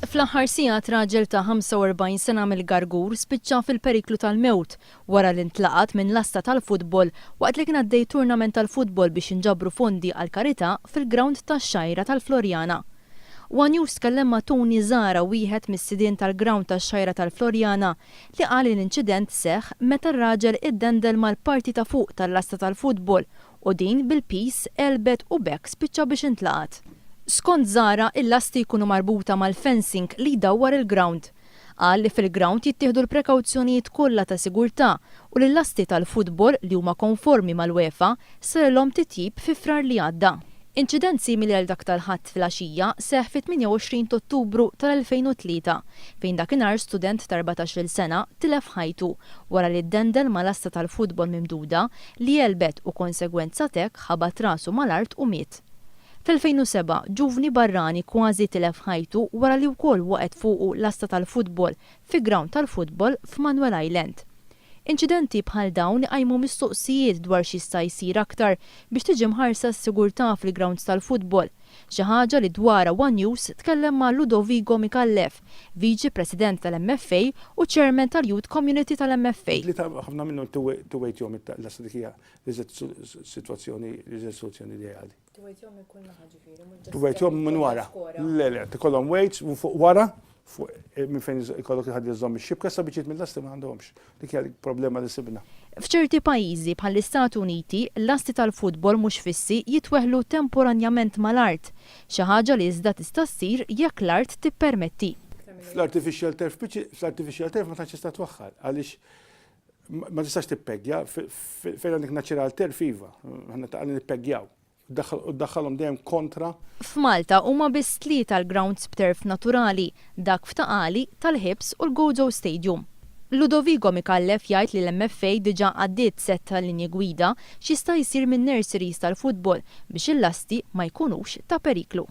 Fl-aħħar sigħat raġel ta' 45 sena mill-Gargur spiċċa fil-periklu tal-mewt wara li ntlaqat minn lasta tal-futbol waqt li kien għaddej tournament tal-futbol biex jinġabru fondi għall-karità fil-grawnd tax-Xgħajra tal-Floriana. One News tkellem ma' Tony Zahra wieħed mis-sidien tal-grawnd tax-Xgħajra tal-Floriana li qal li l-inċident seħħ meta r-raġel iddendel mal-parti ta' fuq tal-lasta tal-futbol u din bil-piż għelbet u b'hekk spiċċa biex intlaqat. Skont Zahra, il-lasti jkunu marbuta mal-fencing li jdawwar il-grawnd. Qal li fil-grawnd jittieħdu l-prekawzjonijiet kollha ta' sigurtà u li l-lasti tal-futbol, li huma konformi mal-UEFA, sarilhom titjib fi Frar li għadda. Inċident simili għal dak tal-Ħadd filgħaxija seħħ fit-28 t'Ottubru tal-2003 fejn dakinhar student ta' 14-il sena tilef ħajtu wara li ddendel ma' lasta tal-futbol mimduda li għelbet u konsegwenza t'hekk ħabat rasu mal-art u miet. Fl-2007, ġuvni barrani kważi tilef ħajtu wara li wkoll waqgħet fuqu lasta tal-futbol fi grawnd tal-futbol f'Manuel Island. Inċidenti bħal dawn iqajmu mistoqsijiet dwar x'jista' jsir aktar biex tiġi mħarsa s-sigurtà fil-grawnds tal-futbol, xi ħaġa li dwarha one News tkellem ma' Ludovigo Micallef, Viċi President tal-MFA u Chairman tal-Youth Community tal-MFA. Li ta' ħafna minnhom tuwejtjhom l-lasta dik hija l-iżjed sitwazzjoni, l-iżjed soluzzjoni ideali. Tuwejtjhom minn kull naħa ġifieri, mhux Tuwejtjhom minn wara. Le, le, tikollhom weights u fuq wara, fuq eh, minn fejn ikollok il-ħadd iżomm ix-xibka sa biċċiet mill-lasti ma għandhomx. Dik hija problema li sibna. F'ċerti pajjiżi bħall-Istati Uniti, lasti tal-futbol mhux fissi jitweħħlu temporanjament mal-art, xi ħaġa li iżda tista' ssir jekk l-art tippermetti. Fl-artificial turf, fl-artificial turf ma tantx tista' twaħħal għaliex ma tistax tippeggja, fejn għandek natural turf iva, aħna ta' nippeggjaw. U ddaħħalhom dejjem kontra. F'Malta huma biss tlieta l-grounds b'turf naturali, dak f'Ta' Qali, tal-Ħibs u l-Gozo Stadium. Ludovigo Micallef jgħid li l-MFA diġà għaddiet sett ta' linji gwida x'jista' jsir min-nurseries tal-futbol biex il-lasti ma jkunux ta' periklu.